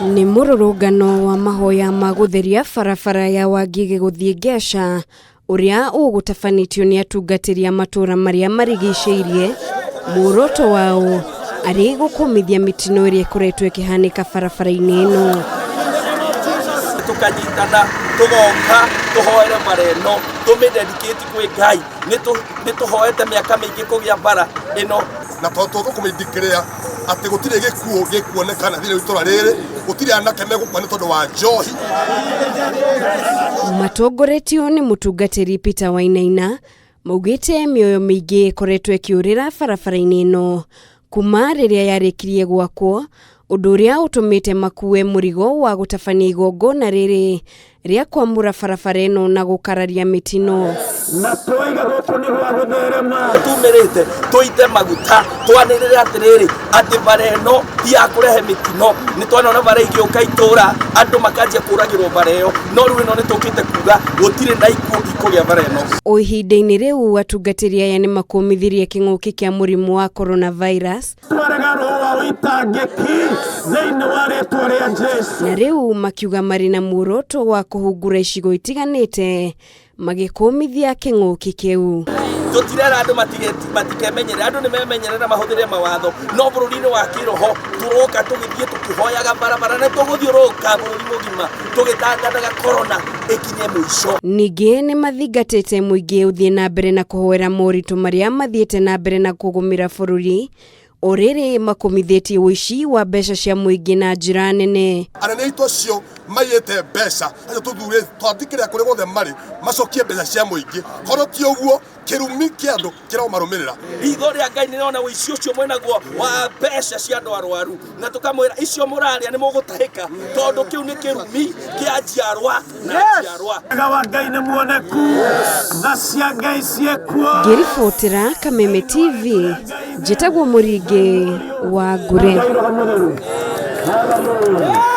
Nĩ mũrũrũngano wa mahoya ma gũtheria barabara ya Wangigĩ gũthiĩ Ngeca ũrĩa ũgũtabanĩtio nĩ atungatĩri a matũra marĩa marigicĩirie, muoroto wao arĩ gũkũmithia mĩtino ĩrĩa ĩkoretwo ĩkĩhanĩka barabara-inĩ ĩno. Tũkanyitana tũgoka tũhoere bara ĩno, tũmĩdedicate kwĩ Ngai. Nĩ tũhoete mĩaka mĩingĩ kũgĩa bara ĩno. Na tondũ tũkũmĩndikĩrĩa atĩ gũtirĩ gĩkuũ gĩkuonekana thĩinĩ wa itũra rĩrĩ, gũtirĩ anake megũkua nĩ tondũ wa njohi. Matongoretio nĩ mũtungatĩri Peter Wainaina, maugĩte mĩoyo mĩingĩ ĩkoretwo ĩkĩũrĩra barabara-inĩ ĩno kuma rĩrĩa yarĩkirie gwakwo, ũndũ ũrĩa ũtũmĩte makue mũrigo wa gũtabania igongona rĩrĩ rĩa kwamũra barabara ĩno na gũkararia mĩtino. Na twaiga gũkũ nĩ gwa gũtherema. Tumĩrĩte tũite maguta twanĩrĩre atĩrĩrĩ atĩ bara ĩno ti ya kũrehe mĩtino. Nĩ twanona bara igĩũka itũra andũ makanjia kũragĩrwo bara ĩyo, no rĩu ĩno nĩ tũkĩte kuga gũtirĩ na ikuũ ikũgĩa bara ĩno. O ihinda-inĩ rĩu atungatĩri aya nĩ makũmithirie kĩng'ũki kĩa mũrimũ wa coronavirus. Twarega roho wa ũitangĩki thĩinĩ wa rĩtwa rĩa Jesu. Na rĩu makiuga marĩ na muoroto wa kũhungura icigo itiganĩte magĩkũmithia kĩng'ũki kĩu. Tũtirera andũ matikemenyere, andũ nĩ memenyere na mahũthĩre mawatho, no bũrũri-inĩ wa kĩroho tũroka tũgĩthiĩ tũkĩhoyaga barabara na tũgũthiũrũrũka bũrũri mũgima tũgĩtangathaga corona ĩkinye mũico. Ningĩ nĩ mathingatĩte mũingĩ ũthiĩ na mbere na kũhoera moritũ marĩa mathiĩte na mbere na kũgũmĩra bũrũri, o rĩrĩ makũmithĩtie ũici wa mbeca cia mũingĩ na njĩra nene. Anene aitũ acio maiyĩte mbeca, acio tũthurĩte twathikĩrĩra kũrĩa guothe marĩ, macokie mbeca cia mũingĩ, korwo ti ũguo kĩrumi kĩa andũ kĩromarũmĩrĩra. Ritho rĩa Ngai nĩrĩona ũici ũcio mwĩnaguo wa mbeca cia andũ arwaru, na tũkamwĩra icio mũrarĩa nĩ mũgũtahĩka, tondũ kĩu nĩ kĩrumi kĩa njiarwa na njiarwa. Wega wa Ngai nĩ muoneku, tha cia Ngai ciĩkuo. Ngĩribotera Kameme TV, njĩtagwo Mũringĩ wa Ngure. Ngai Roho Mũtheru. Hallelujah.